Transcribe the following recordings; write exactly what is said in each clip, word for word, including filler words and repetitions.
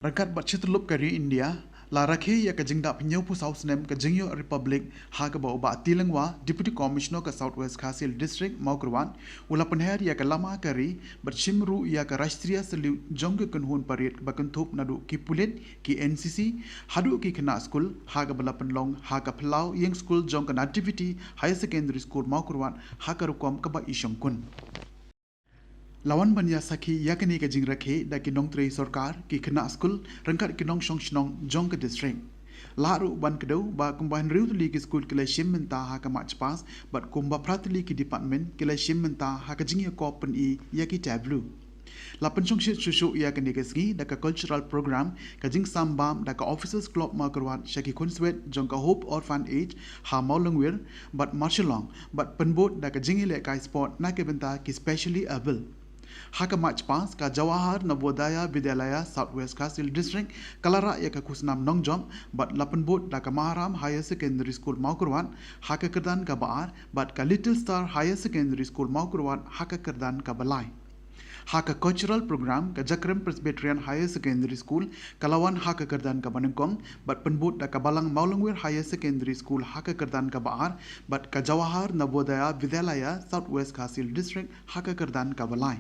Ryngkat bad shi tyllup ka ri India, la rakhe ïa ka jingdap hynñiewphew saw snem ka jingïoh Republic, ha kaba u Bah T. Lyngwa, Deputy Commissioner ka South West Khasi Hills District, Mawkyrwat, u la pynher ïa ka lama ka ri, bad shim ruh ïa ka Rashtriya Salute jong ka kynhun parade ba kynthup naduh ki pulit, ki N C C, haduh ki khynnah skul, ha kaba la pynlong ha ka phyllaw ïing skul jong ka Nativity Higher Secondary School Mawkyrwat, ha ka rukom kaba ishongkun. La wan ban ïa sakhi ïa kane ka jingrakhe da ki nongtrei sorkar, ki khynnah skul, ryngkat ki nongshong shnong jong ka district. La ruh ban kdew ba kumba hynriew tylli ki skul ki la shim bynta ha ka March Past, bad kumba phra tylli ki department ki la shim bynta ha ka jingïakop pyni ïa ki tableau. La pynshongshit shuh shuh ïa kane ka sngi da ka cultural program, ka jingsam bam da ka Officers Club Mawkyrwat sha ki khunswet jong ka Hope Orphanage ha Mawlyngwir bad Marshillong, bad pynbud da ka jingïalehkai sport na ka bynta ki specially able. Ha ka March Past, ka Jawahar Navodaya Vidyalaya South West Khasi Hills District ka la rah ïa ka khusnam nongjop, bad la pynbud da ka Maharam Higher Secondary School Mawkyrwat ha ka kyrdan kaba ar, bad ka Little Star Higher Secondary School Mawkyrwat ha ka kyrdan kaba lai. Ha ka cultural program, ka Jakrim Presbyterian Higher Secondary School ka la wan ha ka kyrdan kaba nyngkong, bad pynbud da ka Balang Mawlyngwir Higher Secondary School ha ka kyrdan kaba ar, bad ka Jawahar Navodaya Vidyalaya South West Khasi Hills District ha ka kyrdan kaba lai.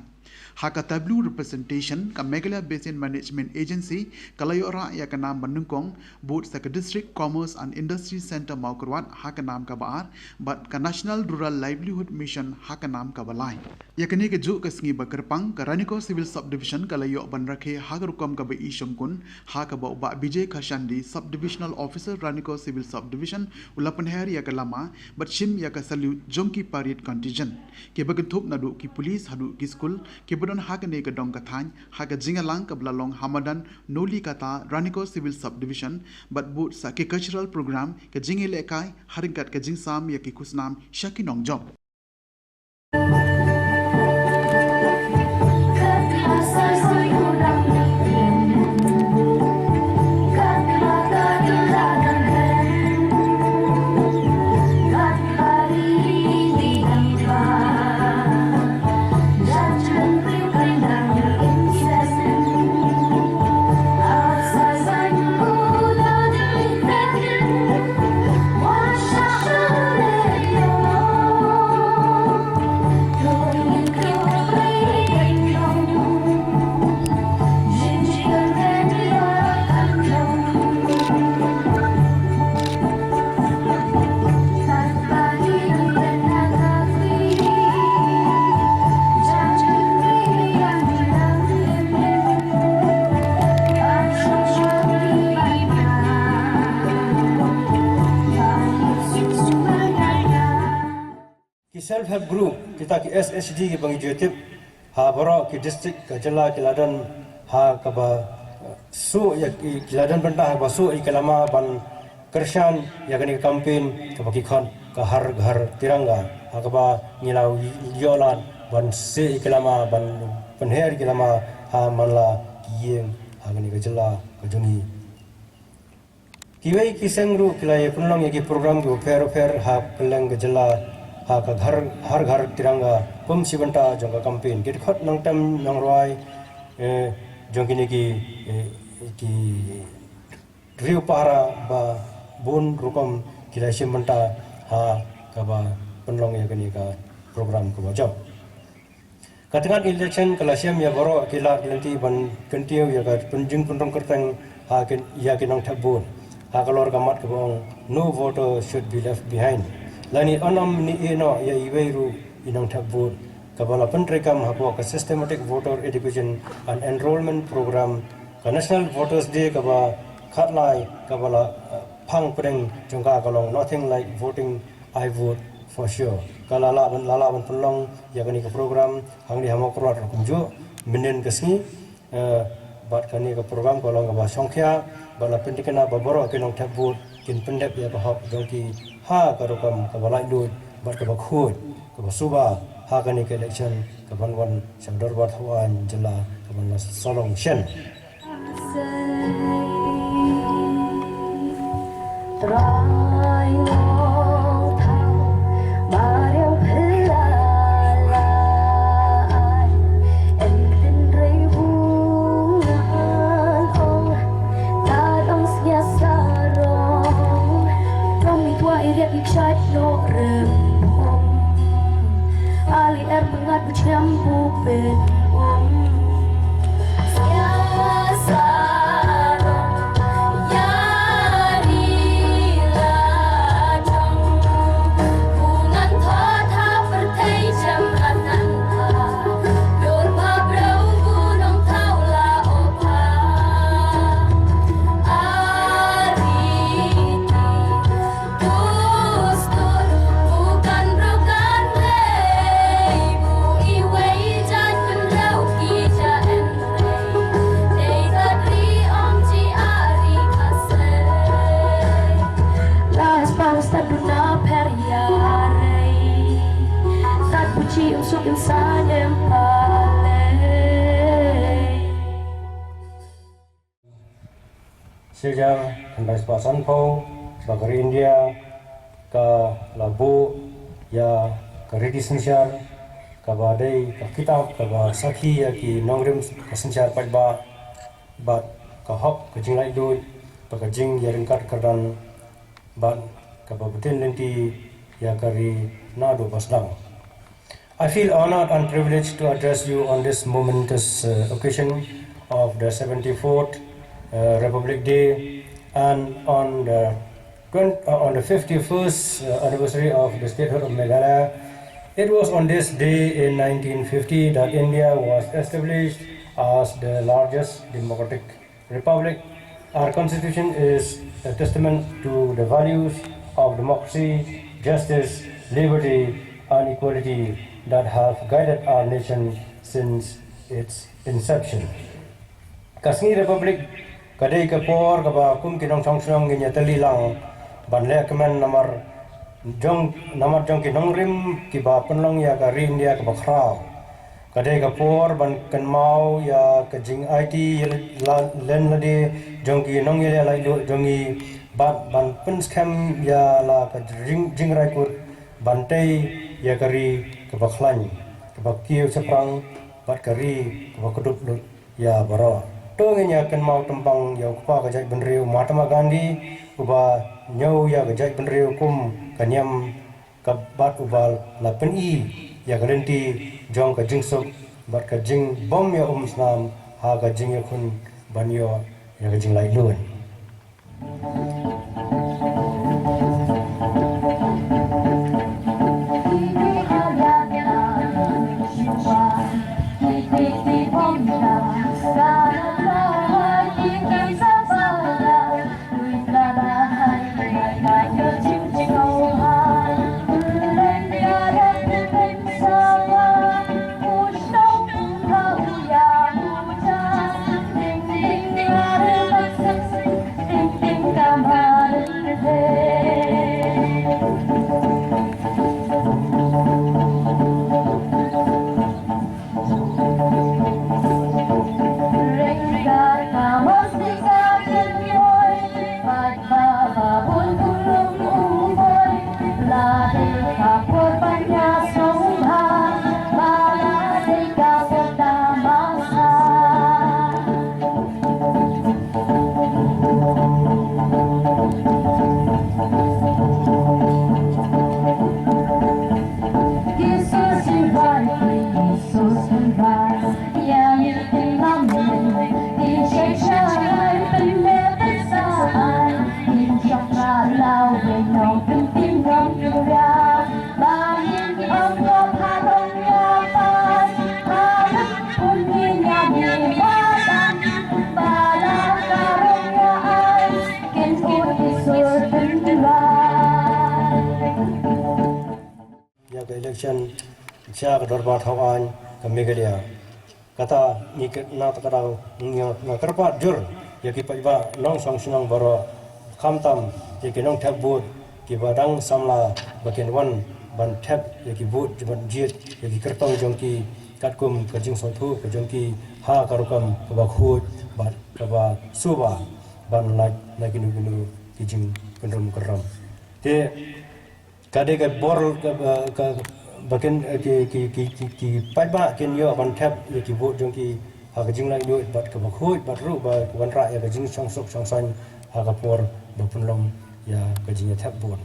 Ha ka tableau representation, ka Meghalaya Basin Management Agency ka la ïoh rah ïa ka nam ba nyngkong, bud sa ka District Commerce and Industry Centre Mawkyrwat ha ka nam kaba ar, bad ka National Rural Livelihood Mission ha ka nam kaba lai. Ïa kane kajuh ka sngi ba kyrpang, ka Ranikor Civil Subdivision ka la ïoh ban rakhe ha ka rukom kaba ishongkun, ha kaba u Bah Bijay Khashandi, Subdivisional Officer, Ranikor Civil Subdivision, u la pynher ïa ka lama bad shim ïa ka salute jong ki parade contingent, kiba kynthup naduh ki police haduh ki skul, kiba don ha kane ka dong ka thaiñ, ha ka jingïalang kaba la long ha madan Nolikata, Ranikor Civil Subdivision, bad bud sa ki cultural program, ka jingïalehkai ha ryngkat ka jingsam ïa ki khusnam sha ki nongjop. Ki self help group, kita ki S H G kiba ngi ju tip ha baroh ki district ka jylla, ki la don ha kaba, eh, shu ïa ki, ki la don bynta ha kaba shu ïa ki lama ban kyrshan ïa kane ka campaign kaba ki khot ka Har Ghar Tiranga, ha kaba ngi la ïoh lad ban shu ïa ki lama, ban pynher ïa ki lama ha man la ki ïing ha kane ka jylla ka jong ngi. Kiwei ki seng ruh ki la ïa pynlong ïa ki program kiba pher pher ha kylleng ka jylla, ha ka Har, Har Ghar Tiranga, kum shi bynta jong ka campaign. Ki dkhot nongtem nongrwai, eh, jong kine ki, eh, ki riew pahara ba bun rukom ki la shim bynta ha kaba pynlong ïa kane ka program kaba jop. Ka tnat election ka la shem ïa baroh ki lad ki lynti ban kyntiew ïa ka pyn-, jingpynrung kyrteng ha ki, ïa ki nongthep vote, ha ka lor ka mat kaba ong, "No voter should be left behind." Lane ym ni ïeh noh ïa iwei ruh i nongthep vote. Kaba la pyntreikam hapoh ka Systematic Voter Education and Enrollment Program, ka National Voters Day kaba khatlai kaba la, eh, phang pdeng jong ka ka long "Nothing like voting, I vote for sure." Ka la lah ban, la lah ban pynlong ïa kane ka program hangne ha Mawkyrwat ruh kumjuh mynnin ka sngi, eh, bad kane ka program ka long kaba shongkhia, bad la pynthikna ba baroh ki nongthep vote kin pyndep ïa ka hok jong ki ha ka rukom kaba laitluid bad kaba khuid, kaba suba ha kane ka election kaban wan sha ka dorbar thaw aiñ jylla kaban la sah long shen. Ali er pengat bchem bu pen um. Sia sarong yari la jong. Ku ngan thot ha pyrthei jem anan ha. Dur pha breu bu nong thau la o pha. Ari ti. Dustur bukan rukan lei, bu iwei jait pynreu ki ja en lei. Dei ka ri ong ji ari ka sei. Las pang stad duna per ya rei. Stad buci um suk insan em palei. Sejang khyndai spah sanphew ba ka ri India ka la buh ïa ka riti synshar kaba dei ka kitab kaba sakhi ïa ki nongrim ka synshar paidbah bad ka hok ka jinglaitluid bad ka jingïaryngkat kyrdan bad kaba btin lynti ïa ka ri naduh ba sdang. I feel honored and privileged to address you on this momentous uh, occasion of the seventy-fourth uh, Republic Day and on the twenty, uh, on the fifty-first uh, anniversary of the statehood of Meghalaya. It was on this day in nineteen fifty that India was established as the largest democratic Republic. Our Constitution is a testament to the values of democracy, justice, liberty, and equality that have guided our nation since its inception. Ka sngi Republic ka dei ka por kaba kum ki nongshong shnong ngin ïatylli lang ban leh kmen namar jong namar jong ki nongrim kiba pynlong ïa ka ri India kaba khraw. Ka dei ka por ban kynmaw ïa ka jingaiti ïa la len lade jong ki nongïaleh laitluid jong ngi bad ban pynskhem ïa la ka jing jingrai kut ban tei ïa ka ri kaba khlaiñ kaba kiew shaphrang bad ka ri kaba kdup lut ïa baroh. To ngin ïa kynmaw tymmen ïa u kpa ka jaitbynriew Mahatma Gandhi uba ñiew ïa ka jaitbynriew kum ka niam ka bad uba la pyni ïa ka lynti jong ka jingsuk bad ka jingbym ïa um snam ha ka jingïakhun ban ïoh ïa ka jinglaitluid. Ïa ka election sha ka dorbar thaw aiñ ka Meghalaya. Kata ngi ka, na kata ka daw ngi nga kyrpad jur ïa ki paidbah nongshong shnong baroh, khamtam ïa ki nongthep vote kiba dang samla ba kin wan ban thep ïa ki vote, ban jied ïa ki kyrtong jong ki katkum ka jingsngewthuh ka jong ki ha ka rukom kaba khuid bad kaba suba ban lait na kino kino ki jingkynrum kynram. Te ka dei ka bor ka, ka, ba kin, eh, ki, ki, ki, ki, ki paidbah kin ïoh ban thep ïa ki vote jong ki ha ka jinglaitluid bad kaba khuid bad ruh ba wanrah ïa ka jingshongsuk shongsaiñ ha ka por ba pynlong ïa ka jingïathep vote.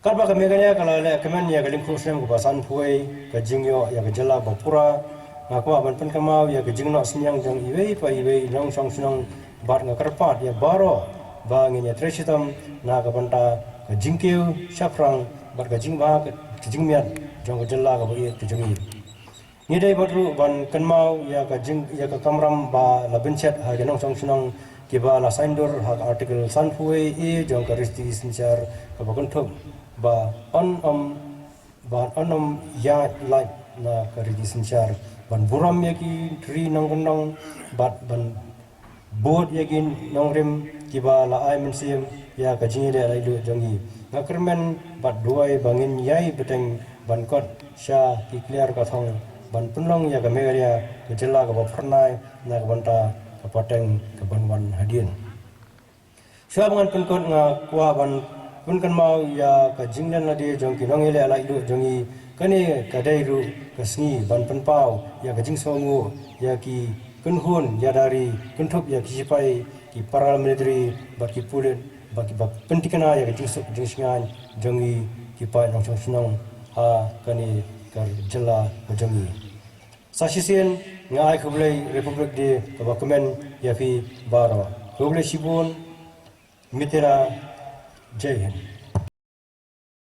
Katba ka Meghalaya ka la leh kmen ïa ka lyngkhuh snem kaba sanphew, ka jingïoh ïa ka jylla ba pura, nga kwah ban pynkynmaw ïa ka jingnoh synñiang jong iwei pa iwei nongshong shnong bad nga kyrpad ïa baroh ba ngin ïatrei shitom na ka bynta ka jingkiew shaphrang bad ka jingbha ka jingmiat jong ka jylla kaba ïeit ka jong i. Ngi dei bad ruh ban kynmaw ïa ka jing ïa ka kamram ba la bynshet ha ki nongshong shnong kiba la saiñdur ha ka Article sanphew A jong ka Riti Synshar kaba kynthup ba yn ym ba yn ym ïaid lait na ka Riti Synshar ban burom ïa ki ri nongkyndong bad ban bud ïa ki nongrim kiba la ai mynsiem ïa ka jingïaleh laitluid jong ngi. Nga kyrmen bad duwai ba ngin ïai bteng ban kot sha ki kliar ka thong ban pynlong ïa ka Meghalaya ka jylla kaba phyrnai na ka bynta ka pateng kaban wan hadien. Shuwa ba ngan pynkut nga kwah ban pynkynmaw ïa ka jinglen lade jong ki nongïaleh laitluid jong ngi. Kane ka dei ruh ka sngi ban pynpaw ïa ka jingsngewnguh ïa ki kynhun ïada ri kynthup ïa ki sipai, ki paramilitary bad ki pulit bad kiba pyntikna ïa ka jingsuk jingsngewbha jong ngi ki paid nongshong shnong ha kane ka jylla ka jong ngi. Sa shisien nga ai khublei Republic Day kaba kmen ïa phi baroh. Khublei shibun. Mitira. Jai Hind.